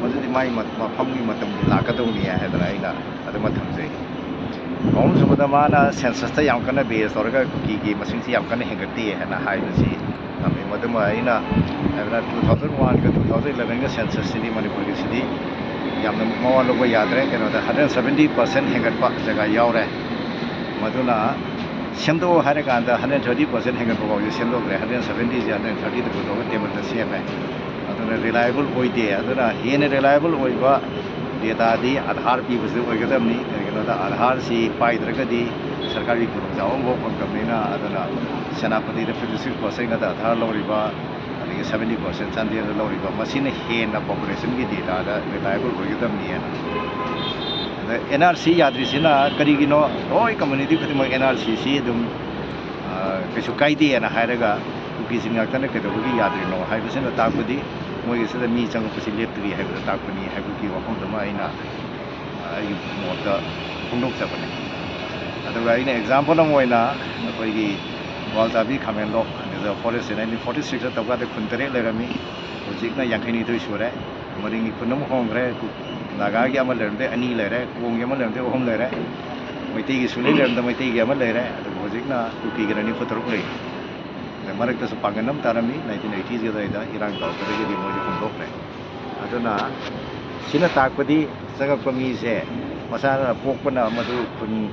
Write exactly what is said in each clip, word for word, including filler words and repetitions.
ꯃꯗꯨꯗꯤ ꯃꯥꯒꯤ ꯃ-, ꯃꯐꯝꯒꯤ ꯃꯇꯝꯒꯤ ꯂꯥꯛꯀꯗꯧꯅꯤ ꯍꯥꯏꯗꯅ ꯑꯩꯅ ꯑꯗꯨꯃ ꯊꯝꯖꯩ꯫ ꯑꯍꯨꯝꯁꯨꯕꯗ, ꯃꯥꯅ census ꯇ ꯌꯥꯝ ꯀꯟꯅ base ꯇꯧꯔꯒ ꯀꯨꯀꯤꯒꯤ ꯃꯁꯤꯡꯁꯤ ꯌꯥꯝ ꯀꯟꯅ ꯍꯦꯟꯒꯠꯇꯦ ꯍꯥꯏꯅ ꯍꯥꯏꯕꯁꯤ ꯊꯝꯃꯤ꯫ ꯃꯗꯨꯃ ꯑꯩꯅ ꯍꯥꯏꯕꯗ two thousand one ꯒ two thousand eleven ꯒ census ꯁꯤꯗꯤ ꯃꯅꯤꯄꯨꯔꯒꯤꯁꯤꯗꯤ ꯌꯥꯝꯅ ꯃꯋꯥ ꯂꯧꯕ ꯌꯥꯗ꯭ꯔꯦ꯫ ꯀꯩꯅꯣꯗ hundred seventy percent ꯍꯦꯟꯒꯠꯄ ꯖꯒꯥ ꯌꯥꯎꯔꯦ꯫ ꯃꯗꯨꯅ ꯁꯦꯝꯗꯣꯛꯑꯣ ꯍꯥꯏꯔꯀꯥꯟꯗ hundred thirty percent ꯍꯦꯟꯒꯠꯄ ꯐꯥꯎꯁꯦ ꯁꯦꯝꯗꯣꯛꯈ꯭ꯔꯦ꯫ Hundred seventy ꯁꯦ hundred thirty ꯗ ꯄꯨꯊꯣꯛꯑꯒ table ꯗ ꯁꯦꯝꯃꯦ꯫ ꯑꯗꯨꯅ reliable ꯑꯣꯏꯗꯦ꯫ ꯑꯗꯨꯅ ꯍꯦꯟꯅ reliable ꯑꯣꯏꯕ data ꯗꯤ ꯑꯥꯙꯥꯔ ꯄꯤꯕꯁꯤꯗ ꯑꯣꯏꯒꯗꯕꯅꯤ꯫ ꯀꯩꯒꯤꯅꯣꯗ ꯑꯥꯙꯥꯔꯁꯤ ꯄꯥꯏꯗ꯭ꯔꯒꯗꯤ ꯁꯔꯀꯥꯔꯒꯤ ꯈꯨꯗꯣꯡꯆꯥꯕ ꯑꯃꯐꯥꯎ ꯐꯪꯗꯕꯅꯤꯅ꯫ ꯑꯗꯨꯅ ꯁꯦꯅꯥꯄꯇꯤꯗ fifty six percent ꯉꯥꯛꯇ ꯑꯥꯙꯥꯔ ꯂꯧꯔꯤꯕ, ꯑꯗꯒꯤ seventy percent ꯆꯥꯟꯗꯦꯜꯗ ꯂꯧꯔꯤꯕ, ꯃꯁꯤꯅ ꯍꯦꯟꯅ population ꯒꯤ data ꯗ reliable ꯑꯣꯏꯒꯗꯕꯅꯤ ꯍꯥꯏꯅ꯫ ꯑꯗ N R C ꯌꯥꯗ꯭ꯔꯤꯁꯤꯅ ꯀꯔꯤꯒꯤꯅꯣ? ꯂꯣꯏ community ꯈꯨꯗꯤꯡꯃꯛ N R C ꯁꯤ ꯑꯗꯨꯝ, ꯑ, ꯀꯩꯁꯨ ꯀꯥꯏꯗꯦꯅ ꯍꯥꯏꯔꯒ ꯀꯨꯀꯤꯁꯤꯡ ꯉꯥꯛꯇꯅ ꯀꯩꯗꯧꯕꯒꯤ ꯌꯥꯗ꯭ꯔꯤꯅꯣ ꯍꯥꯏꯕꯁꯤꯅ ꯇꯥꯛꯄꯗꯤ ꯃꯣꯏꯒꯤꯁꯤꯗ ꯃꯤ ꯆꯪꯉꯛꯄꯁꯤ ꯂꯦꯞꯇ꯭ꯔꯤ ꯍꯥꯏꯕꯗ ꯇꯥꯛꯄꯅꯤ ꯍꯥꯏꯕꯒꯤ ꯋꯥꯐꯝꯗꯨꯃ ꯑꯩꯅ, ꯑ, ꯑꯩꯒꯤ ꯃꯣꯠꯇ ꯐꯣꯡꯗꯣꯛꯆꯕꯅꯤ꯫ ꯑꯗꯨꯒ ꯑꯩꯅ example ꯑꯃ ꯑꯣꯏꯅ ꯑꯩꯈꯣꯏꯒꯤ ꯒ꯭ꯋꯥꯜꯖꯥꯕꯤ ꯈꯥꯃꯦꯟꯂꯣꯛ reserve forest ꯁꯦ nineteen forty six ꯇ ꯇꯧꯀꯥꯟꯗ ꯈꯨꯟ ꯇꯔꯦꯠ ꯂꯩꯔꯝꯃꯤ, ꯍꯧꯖꯤꯛꯅ ꯌꯥꯡꯈꯩ ꯅꯤꯊꯣꯏ ꯁꯨꯔꯦ꯫ ꯃꯔꯤꯡꯒꯤ ꯈꯨꯟ ꯑꯃ ꯍꯣꯡꯈ꯭ꯔꯦ, ꯅꯥꯒꯥꯒꯤ ꯑꯃ ꯂꯩꯔꯝꯗꯦ ꯑꯅꯤ ꯂꯩꯔꯦ, ꯀꯣꯡꯒꯤ ꯑꯃ ꯂꯩꯔꯝꯗꯦ ꯑꯍꯨꯝ ꯂꯩꯔꯦ, ꯃꯩꯇꯩꯒꯤ ꯁꯨꯡꯂꯩ ꯂꯩꯔꯝꯗ ꯃꯩꯇꯩꯒꯤ ꯑꯃ ꯂꯩꯔꯦ, ꯑꯗꯨꯒ ꯍꯧꯖꯤꯛꯅ ꯀꯨꯀꯤꯒꯤꯅ ꯅꯤꯐꯨ ꯇꯔꯨꯛ ꯂꯩ꯫ ꯑꯗ ꯃꯔꯛꯇꯁꯨ ꯄꯥꯡꯒꯟ ꯑꯃ ꯇꯥꯔꯝꯃꯤ, nineteen eighties ꯀꯤ ꯑꯗꯨꯋꯥꯏꯗ ꯏꯔꯥꯡ ꯇꯧꯔꯛꯄꯗꯒꯤꯗꯤ ꯃꯣꯏꯁꯨ ꯍꯣꯡꯗꯣꯛꯈ꯭ꯔꯦ꯫ ꯑꯗꯨꯅ ꯁꯤꯅ ꯇꯥꯛꯄꯗꯤ ꯆꯪꯉꯛꯄ ꯃꯤꯁꯦ ꯃꯁꯥꯅ ꯄꯣꯛꯄꯅ ꯃꯗꯨ ꯈꯨꯟ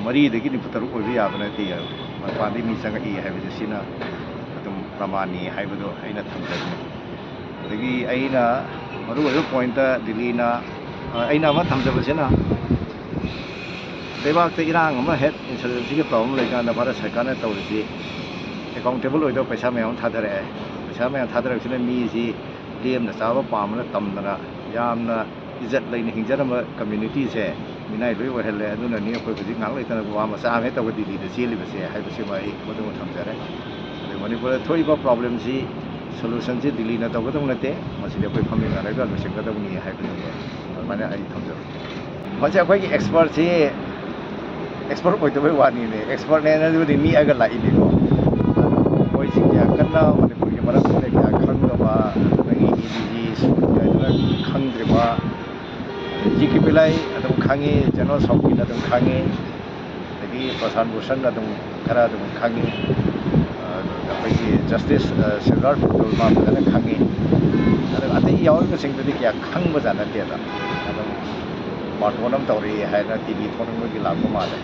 ꯃꯔꯤꯗꯒꯤ ꯅꯤꯐꯨ ꯇꯔꯨꯛ ꯑꯣꯏꯕ ꯌꯥꯕ ꯅꯠꯇꯦ, ꯃꯄꯥꯟꯗꯒꯤ ꯃꯤ ꯆꯪꯉꯛꯏ ꯍꯥꯏꯕꯁꯦ ꯁꯤꯅ ꯑꯗꯨꯝ ꯄ꯭ꯔꯃꯥꯟꯅꯤ ꯍꯥꯏꯕꯗꯣ ꯑꯩꯅ ꯊꯝꯖꯅꯤꯡꯉꯤ꯫ ꯑꯗꯒꯤ ꯑꯩꯅ ꯃꯔꯨꯑꯣꯏꯕ point ꯗꯤꯜꯂꯤꯅ, ꯑ, ꯑꯩꯅ ꯑꯃ ꯊꯝꯖꯕꯁꯤꯅ, ꯂꯩꯕꯥꯛꯇ ꯏꯔꯥꯡ ꯑꯃ ꯍꯦꯛ insurgency ꯒꯤ problem ꯂꯩꯀꯥꯟꯗ ꯚꯥꯔꯠ ꯁꯔꯀꯥꯔꯅ ꯇꯧꯔꯤꯁꯤ accountable ꯑꯣꯏꯗꯕ ꯄꯩꯁꯥ ꯃꯌꯥꯝ ꯑꯃ ꯊꯥꯗꯔꯛꯑꯦ꯫ ꯄꯩꯁꯥ ꯃꯌꯥꯝ ꯊꯥꯗꯔꯛꯄꯁꯤꯅ ꯃꯤꯁꯤ ꯂꯦꯝꯅ ꯆꯥꯕ ꯄꯥꯝꯕꯅ ꯇꯝꯗꯅ ꯌꯥꯝꯅ ꯏꯖꯠ ꯂꯩꯅ ꯍꯤꯡꯖꯔꯝꯕ community ꯁꯦ ꯃꯤꯅꯥꯏ ꯂꯣꯏ ꯑꯣꯏꯍꯜꯂꯦ꯫ ꯑꯗꯨꯅꯅꯤ ꯑꯩꯈꯣꯏ ꯍꯧꯖꯤꯛ ꯉꯥꯏꯍꯥꯛ ꯂꯩꯇꯅ ꯋꯥ ꯃꯆꯥ ꯑꯃ ꯍꯦꯛ ꯇꯧꯕ ꯗꯤꯜꯂꯤꯗ ꯆꯦꯜꯂꯤꯕꯁꯦ ꯍꯥꯏꯕꯁꯤꯃ ꯑꯩ ꯃꯗꯨꯃ ꯊꯝꯖꯔꯦ꯫ ꯑꯗꯩ ꯃꯅꯤꯄꯨꯔꯗ ꯊꯣꯛꯏꯕ problem ꯁꯤ solution ꯁꯤ ꯗꯤꯜꯂꯤꯅ ꯇꯧꯒꯗꯧ ꯅꯠꯇꯦ, ꯃꯁꯤꯗꯤ ꯑꯩꯈꯣꯏ ꯐꯝꯃꯤꯟꯅꯔꯒ ꯂꯣꯏꯁꯤꯟꯒꯗꯧꯕꯅꯤ ꯍꯥꯏꯕꯗꯨꯅꯤ꯫ ꯑꯗꯨꯃꯥꯏꯅ ꯑꯩ ꯊꯝꯖꯔꯦ꯫ ꯃꯁꯤ ꯑꯩꯈꯣꯏꯒꯤ expert ꯁꯤ, expert ꯑꯣꯏꯗꯕꯩ ꯋꯥꯅꯤꯅꯦ, expert ꯅꯦꯅ ꯑꯗꯨꯕꯨꯗꯤ ꯅꯦꯛꯑꯒ ꯂꯥꯛꯏꯅꯤꯀꯣ꯫ ꯑꯗꯨ ꯃꯣꯏꯁꯤ ꯀꯌꯥ ꯀꯟꯅ ꯃꯅꯤꯄꯨꯔꯒꯤ ꯃꯔꯝꯁꯤꯗ ꯀꯌꯥ ꯈꯪꯗꯕ, ꯑꯗꯒꯤ ꯏꯟꯗꯤꯖꯤꯁ ꯀꯩꯗꯨꯅ ꯑꯗꯨꯝ ꯈꯪꯉꯤ, ꯖꯦꯅꯔꯦꯜ ꯁꯥꯎꯀꯤꯅ ꯑꯗꯨꯝ ꯈꯪꯉꯤ, ꯑꯗꯒꯤ ꯄ꯭ꯔꯁꯥꯟ ꯚꯨꯁꯟ ꯑꯗꯨꯝ ꯈꯔ ꯑꯗꯨꯝ ꯈꯪꯉꯤ, ꯑ, ꯑꯩꯈꯣꯏꯒꯤ ꯖꯁꯇꯤꯁ, ꯑ, ꯁꯤꯜꯚꯔ ꯄꯨꯇꯨꯜ ꯃꯥ ꯐꯖꯅ ꯈꯪꯉꯤ꯫ ꯑꯗꯨꯒ ꯑꯇꯩ ꯌꯥꯎꯔꯤꯕꯁꯤꯡꯗꯨꯗꯤ ꯀꯌꯥ ꯈꯪꯕꯖꯥꯠ ꯅꯠꯇꯦꯗ꯫ ꯑꯗꯨꯝ ꯕꯥꯔꯇꯣꯟ ꯑꯃ ꯇꯧꯔꯛꯏ ꯍꯥꯏꯅ ꯇꯤ ꯚꯤ ꯊꯣꯛꯅꯤꯡꯕꯒꯤ ꯂꯥꯛꯄ ꯃꯥꯜꯂꯦ꯫